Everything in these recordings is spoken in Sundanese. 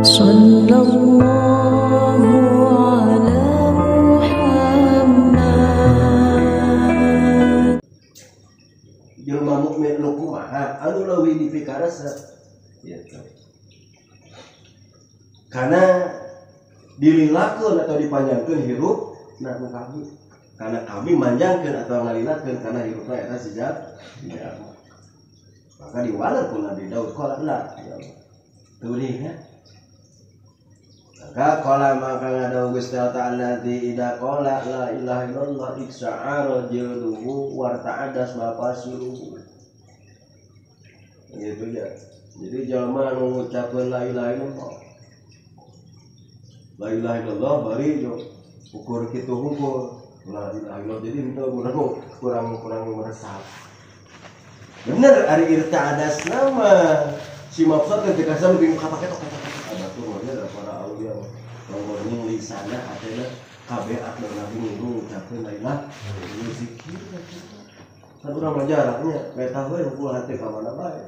Sallallahu ala Muhammad. Jelema mukmin nu kumaha anu leuwih dipikaresep gitu. Karena dililakeun atau dipanjangkeun hirup nah ku kami. Karena kami manjangkeun atau ngalilakeun karena hirupna eta sejak ya. Maka diwaler ku Nabi Daud qala la ya Allah. Tuh ya. Maka qala maka ngadau Gusti Allah Ta'ala di ida qala la ilaha illallah iksa'ara jilduhu warta'adas mafasiluhu. Gitu ya. Jadi jalma anu ngucapkeun la ilaha illallah. La ilaha illallah bari jo ukur kitu hungkul. La ilaha illallah jadi henteu kurang meresap. Bener ari irta'adas nama si mafsad ketika sampai bingung kata ketok kata tuh maunya para aulia ngomongin lisannya hatena kabeh akna nabi ngucapkeun la ilaha illallah zikir kan urang mah jaraknya meta we hungkul hate ka mana bae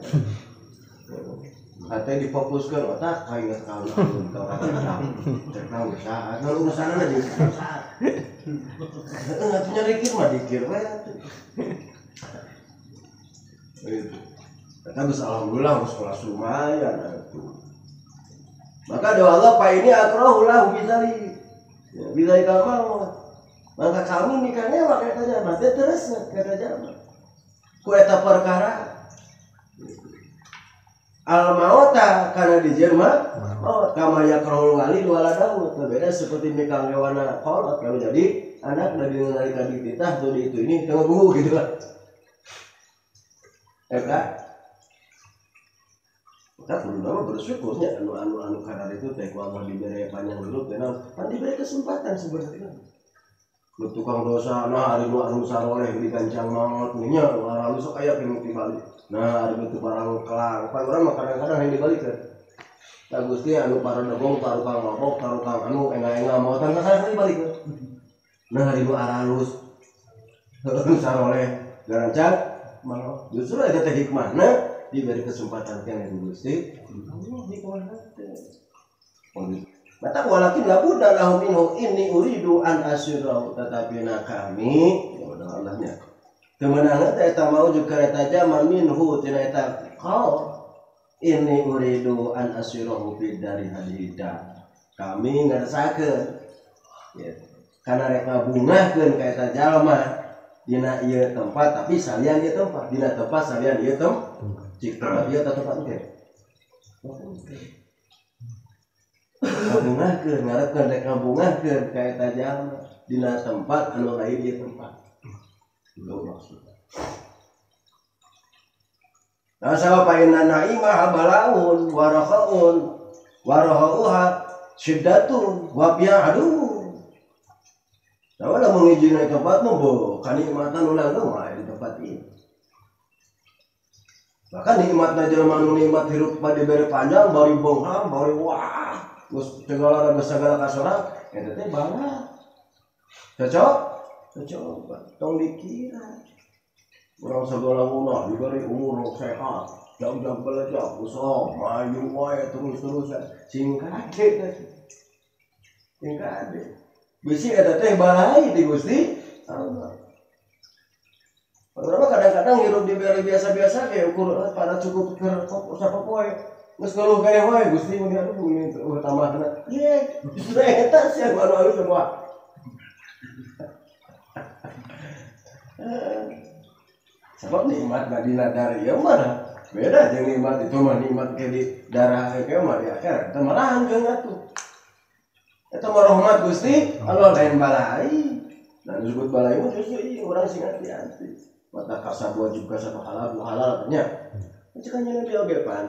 hate difokuskeun otak ka ingat ka Allah cek naon saat ngan urusanna jeung saat heeh atuh nya dikir mah dikir we atuh gitu. Kata geus alhamdulillah geus kelas lumayan atuh. Maka doa Allah pa ini akrahu lahu bizali. Ya bizali ka maut. Maka kami nikahnya maka eta jalma teh terus eta jalma. Ku eta perkara al mauta kana di jelma maut kama yakrahul walid waladahu. Beda seperti mikang hewana kolot kalau jadi anak dari nalika dititah tuh di itu ini teu buhu gitu lah. Eta maka kudu nama bersyukurnya anu kadar itu teh ku Allah diberi panjang hidup teh pan diberi kesempatan sebenarnya. Nu tukang dosa nah ari nu anu saroleh digancang maot nya nu halus sok aya kene dibalik. Nah ari nu parang kelang pan urang mah kadang-kadang hayang dibalikeun. Tah Gusti anu paradegong tarukang mabok tarukang anu enga-enga maotan kadang dibalikeun. Nah ari nu aralus anu saroleh garancang maot. Justru eta teh hikmahna diberi kesempatan keneh ku Gusti Allah hikmahna teh. Mata walakin la budda lahu minhu inni uridu an asyirahu tetapi na kami ya udah Allahnya. Temenangan teh eta mau juga eta jama minhu tina eta qaul inni uridu an asyirahu fi dari hadida. Kami ngersakeun ya. Kana rek ngabungahkeun ka eta jalma dina ieu tempat tapi salian ieu tempat dina tempat salian ieu tempat cik tempat ieu atau tempat engke ngabungahkeun ngarepkeun rek ngabungahkeun ka eta jalma dina tempat anu lain ieu tempat itu maksudna. Nah sabab inna naimah balaun wa rahaun wa rahauha syiddatun wa bi'adu. Nah, lamun ngijina tempat mah bo kanikmatan ulah mah di tempat ieu. Bahkan nikmatna jelema nu nikmat hirup dibere panjang bari bongham bari wah geus segala segala kasorang eta teh bala. Cocok? Cocok. Tong dikira. Urang segala munah diberi umur sehat, jauh-jauh belajar, usaha maju wae terus-terusan sing kade teh. Sing kade. Bisi eta teh balai di Gusti Allah. Beberapa kadang-kadang hirup diberi biasa-biasa kayak ukur pada cukup keur sapopoe. Geus ngeluh kaya wae Gusti mun aduh ini tambahna. Ye, justru eta sia anu alus semua. Sebab nikmat dina dari ieu mah beda jeung nikmat itu mah nikmat ke di darah ke mah di akhirat. Eta mah langgeng atuh. Eta mah rahmat Gusti Allah lain balai. Nah disebut balai mah justru ieu urang sing hati-hati. Mata kasab wajib kasab halal halal nya. Cek nya Nabi oge pan.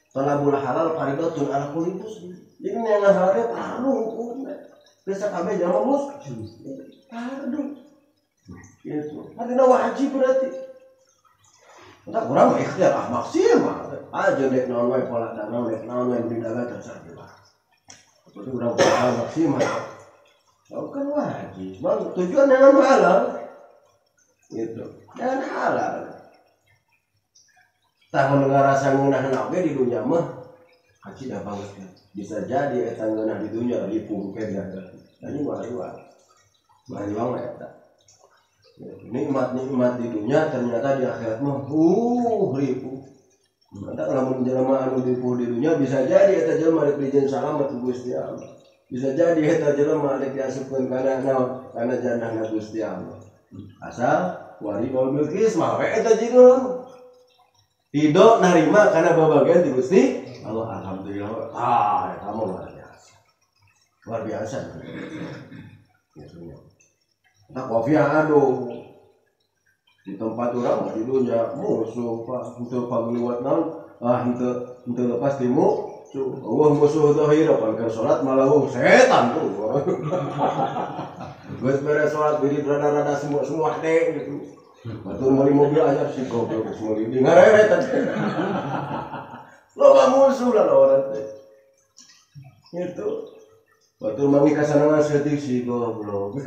Talabul halal faridatun ala kulli muslim. Jadi neangan halal teh fardu hukumna. Geus kabeh jalma muslim. Fardu. Gitu. Artinya wajib berarti. Entah kurang mah ikhtiar ah maksimal. Aja dek naon wae pola dagang dek naon wae beli dagang terserah lah. Itu kurang pola maksimal. Kan wajib. Bang tujuan dengan halal. Gitu. Dan halal. Tah mun ngarasa ngeunahna oge di dunya mah Kacida banget. Bisa jadi eta ngeunah di dunya ripuh ke di akhirat. Tadi mariwang. Mariwang mah eta. Nikmat-nikmat di dunia ternyata di akhirat mah ripuh. Maka lamun jelema anu ripuh di dunia bisa jadi eta jelema rek dijieun salamet ku Gusti Allah. Bisa jadi eta jelema rek diasupkeun kana naon? Kana jannahna Gusti Allah. Asal wari bil qismah we eta jigeuh. Ridho narima kana babagian ti Gusti Allah. Alhamdulillah. Ah, eta mah luar biasa. Luar biasa. Biasanya. Tak kopiah aduh. Di tempat orang mah di dunia musuh pak henteu pagliwat naon ah henteu lepas ti musuh. Eueuh musuh zahir pan keur salat malah setan tuh. Geus beres salat wirid rada-rada semua teh gitu. Batur meuli mobil aja si goblok geus meuli di ngareret teh. Loba musuh lah orang teh. Gitu. Batur mangi kasanangan seeutik si goblok.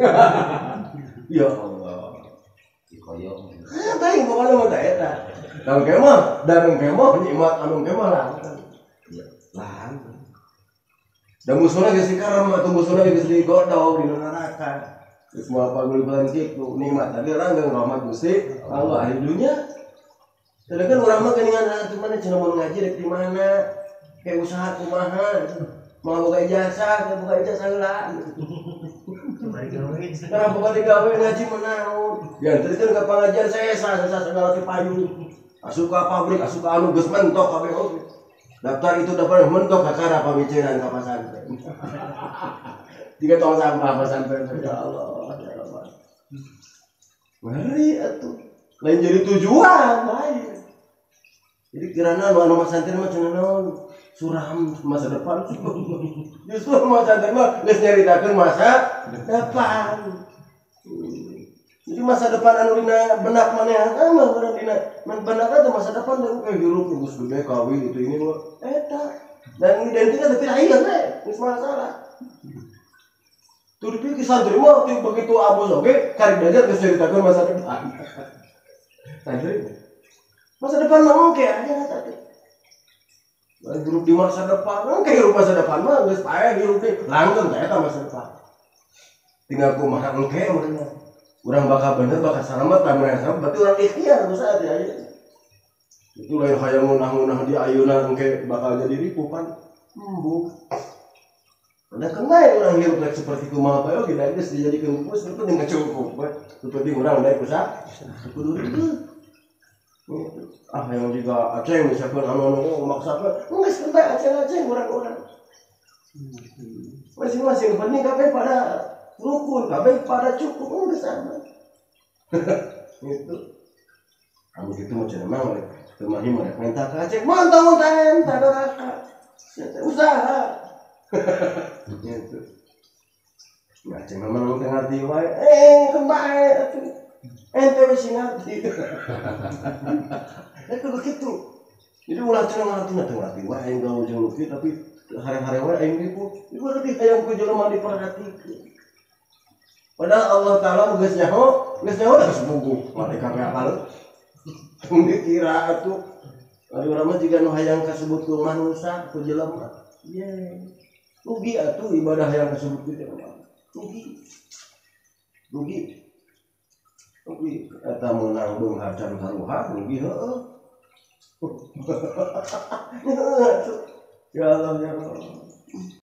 Ya Allah. Dikoyok. Ah, teuing pokona mah eta. Dan kemah, dan kemah nikmat anu kemah lah. Lah. Da musuhna geus dikarem atuh musuhna geus digodog di neraka. Geus moal paguluban kitu nikmat tadi langgeng rahmat Gusti Allah di dunya. Sedangkan urang mah geuningan atuh mana cenah mun ngaji rek di mana? Kayak usaha kumaha mau boga ijazah, kayak boga ijazah heula. Karena boga digawe ngaji mah naon. Ya terus kan ke pengajian saya sasa segala ti payung. Asup ka pabrik, asup ka anu geus mentok kabeh oge. Daftar itu daftar mentok kakara pamiceran ka pasantren. Tiga tong sampah pasantren ya Allah, ya Allah. Mari atuh. Lain jadi tujuan lain. Jadi kirana anu pasantren mah cenah naon? Suram masa depan. Justru masa depan mah geus nyaritakeun masa depan. Jadi masa depan anu dina benak manehna mah urang dina benak teh masa depan teh hirup geus gede kawin itu ini mah eta. Dan identitas tapi lain we, geus masalah. Tuh dipikir santri mah begitu abus oge karek belajar geus nyaritakeun masa depan. Santri masa depan mah engke aya eta teh. Hirup di masa depan, engke hirup masa depan mah geus paeh hirup teh langgeng teh eta masa depan. Tinggal kumaha engke meureun. Urang bakal bener bakal salamet lamun aya salamet berarti urang ikhtiar usaha teh aya. Itu lain hayang ngunah-ngunah di ayeuna engke bakal jadi ripuh pan. Embung. Ada kena urang hirup rek seperti kumaha bae oge da geus dijadikeun pupus nu penting cukup we. Nu penting urang daek usaha. Kudu ripuh. Ah yang juga aceng misalkan anu-anu maksakeun geus kentai aceng-aceng urang-urang. Masing-masing penting kabeh pada rukun, kabeh pada cukup geus sama. Gitu. Anu kitu mah cenah mah teu mahi mah rek minta ka aceng, montong-montong enta doraka. Usaha. Gitu. Ya aceng mah menang teu ngarti wae, kembae atuh. Ente wis ngarti. Eta kudu kitu. Jadi ulah cenah ngarti teu ngarti wae aing gaul jeung kieu tapi hare-hare wae aing ribu. Ieu lebih hayang ku jelema diperhatikeun. Padahal Allah Ta'ala geus nyaho da geus buguh. Mati kabeh apal. Tong dikira atuh. Ari urang mah jiga nu hayang kasebut ku manusa ku jelema. Ye. Rugi atuh ibadah hayang kasebut ku jelema. Rugi. Rugi. Rugi eta meunang beunghar can karuha rugi heueuh. Ya Allah ya Allah.